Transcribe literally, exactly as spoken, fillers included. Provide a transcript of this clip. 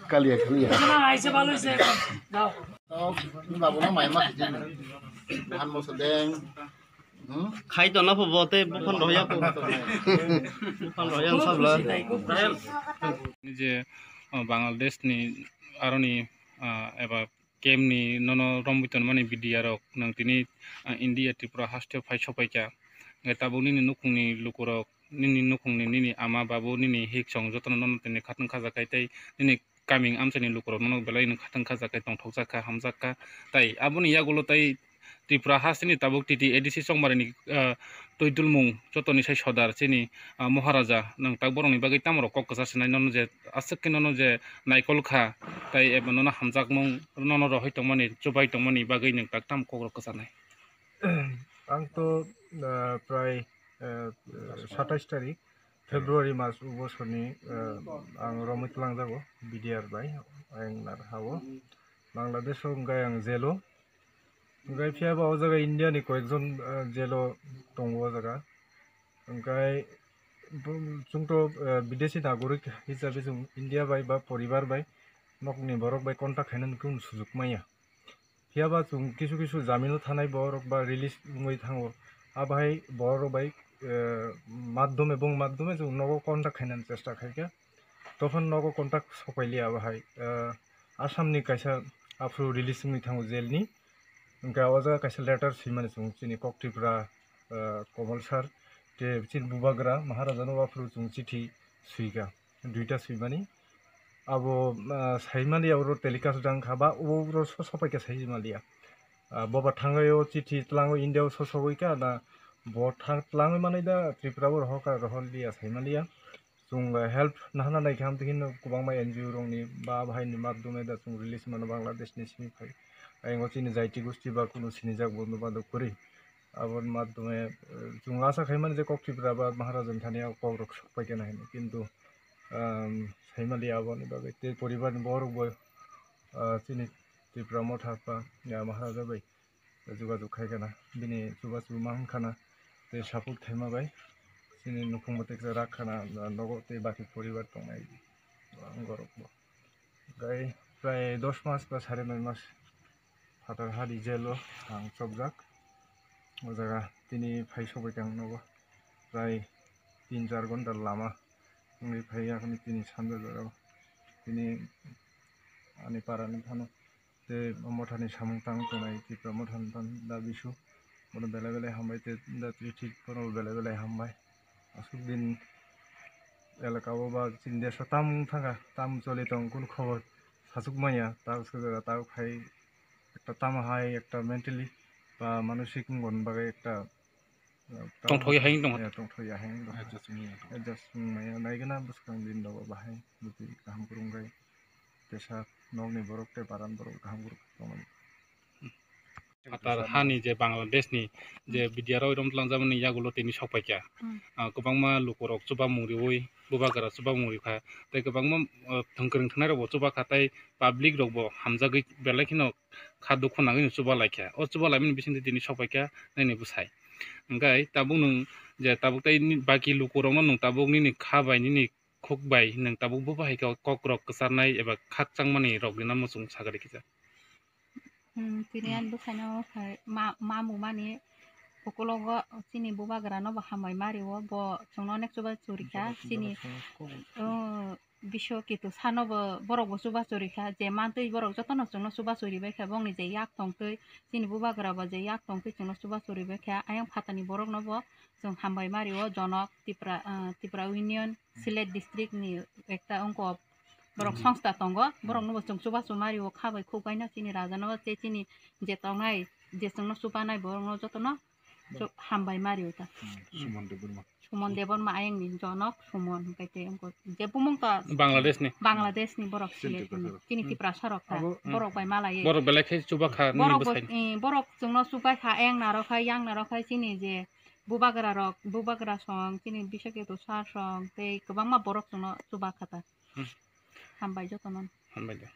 Kalia, kalia. Babu no mai ma. Buhan moso deng. Hmm? Khai to na pho bo tei buphang roya ko. Buphang roya sabla. Je, uh, Bangladesh ni aroni, uh, eba camp ni nono romwi tonmani B D R rok nwng tini, ah, India Tripura haste phai sopaikha. Hwnkhe tabuk nini nukhungni lukurok, nini nukhungni, nini ama babu, nini hiksong jotono nono tini khatang khajakha tei nini kaming amchaini lukurok nono belai no khatang khajakha tongthokjakha, hamjakha. Tai aboni yagulo tai Tripura hasteni tabuk T T A D C chongmarini, ah, twi dulmung jotoni sai sodar chini, ah, Maharaja nwng tak borokni bagwi tamo rok kok kwchar sinai nono je aswk khe nono je naikol kha, tai eba nono hamjakmung, nono rohoi tongmani, chubai tongmani bagwi nwng tak tamo kok rok kwcharnai? Ang to, ah, prai, ah, satais tarik February mas o bosorni, ah, ang romwi twlangjago B D R bai, ang nar hao. Bangladesh o hwnkhe ang jail o. Hwnkhe phiya ba o jaga India ni koyekjon, ah, jail o tongo o jaga. Hwnkhe bo-, chwng to, ah, bidesi nagorik hisabe chwng India bai ba poribar bai nokni borok bai contact khainani kunu sujuk manya. Phiya ba chwng kisu kisu jamil o thanai borok ba release wngwi thango. Abahai borok bai, eh, madhyome, bong madhyome chwng nogo contact khainani chesta khaikha. Tophano nogo contact sokpailia abahai. Eh, Assam ni kaisa aphuru release wngwi thango jail ni. Hwnkhe o jaga kaisa letter swimani chwng chini Kok Tripura, eh, Komol sir tei chini Bubagra Maharaja no aphuru chwng chithi swikha. Duita swimani. Abo, ah, saimani abo telecast dang kha ba, abo ro so-, sopai kha saimaliya. Ah, boba thangwi o chithi tlango India o so-, sogwi kha na, bo thang-, tlangwi manwi da Tripura o rohor kha, rohor liya saimaliya. Chwng, ah, help nahana nai kha, hamtwi kheno kwbangma N G O rokni ba bahai ni madhyome da chwng release mano Bangladesh ni simi phai. Ayang o chini jaiti gosti ba kunu sinijak bo no ba do kwrwi. Aboni madhyome, eh, chwng asa khaimani je Kok Tripura ba Maharaja ni thani o kok rok sokpai kha na hinwi. Kintu, um, saimaliya aboni bagwi tei poribar ni borok bo, ah, chini Tripura Motha ba, ya, Maharaja bai jogajog khai khana, bini chubachu ma wng khana, tei support khaima bai chini nukhung bo teksa rak khana, ah, nogo tei baki poribar tongnai borok bo. Gai prai dos mas ba sare noi mas phatar hadi jail o ang chopjak. O jaga tini phai sobai tang nogo. Prai tin char ghonta lama wngwi phai ya, tini sanja jora o tini ani para ni phano tei o mothani samung tang tongnai Tipra mothani phano da bisu bono belai belai hambai tei da twi thik bono belai belai hambai. Aswk din elaka o ba chini desh o tam wng thangkha, tam choli tong, kunu khobor sachuk manya, ta swk ta phai ekta tamo hai ekta mentally ba manosik wng bagwi ekta, eh, tongthok ya hai wng tong. Eh, tongthok ya hai wng tong. Adjust wng maya tong. Adjust wng maya naigwna bwskang din rogo bahai bwtwi kaham kwrwng bai tesa nokni borok tei paran borok kaham kwrwng tongmani. Phatar hani je Bangladesh ni je, hmm, B D R o rom tlangjamani yagulo tini sokpaikha. Hmm. Ah, kwbangma lukurok chubamung riwi, bubagra chubamung rikha. Tei kwbangma, ah, thwngkwrwng thwngnairokbo chubakha tei public rokbo hamjagwi belai kheno kha dukhu nangwi chuba laikha. O chuba laimani bisingtwi tini sokpaikha nini bwsai. Hwnkhe tabuk nwng je tabuk tei ni baki lukurokno nwng tabuk nini kha bai nini khuk bai nwng tabuk bo bahai khe kokrok kwcharnai eba khakchangmani rokni namo chwng sagari kisa. Hmm, tini ani bwsano khai ma, mamung mani ukologo chini bubagra no bo hambai mario, bo chwngno onek chuba churikha, chini, oh, biso kitu sano bo borok bo chuba churikha, je mantwi borok jotono chwngno chuba churibaikha, bongni je yak tongtwi, chini bubagra bo je yak tongtwi chwngno chuba churibaikha, ayang phatani borokno bo chwng hambai mario, Jonok, Tipra, ah, Tipra Union, Sylhet district ni ekta ongko borok, hmm, songsta tongo, hmm, borok no bo chwng chubachu mario kha bai khuk bai no chini raja no tei chini je tongnai je chwngno chubanai borok no jotono chu-, hambai mario ta. Hmm, Suman Debbarma. Suman Debbarma ayang ni Jonok Suman hwnkhe tei ongko je bumung ta Bangladesh ni. Bangladesh ni borok Sylhet ni. Chini, hmm, Tiprasa rok ta. Abo, hmm, borok bai malai. Borok belai khe chubakha nini borok bo, bwsai. Eh, borok chwngno chubai kha ayang narok hai yang narok hai chini je bubagra rok, bubagra song, chini bisakhe to sar song, tei kwbangma borok chwngno chuba kha ta. Hmm. Hambai jotono. Hambai de.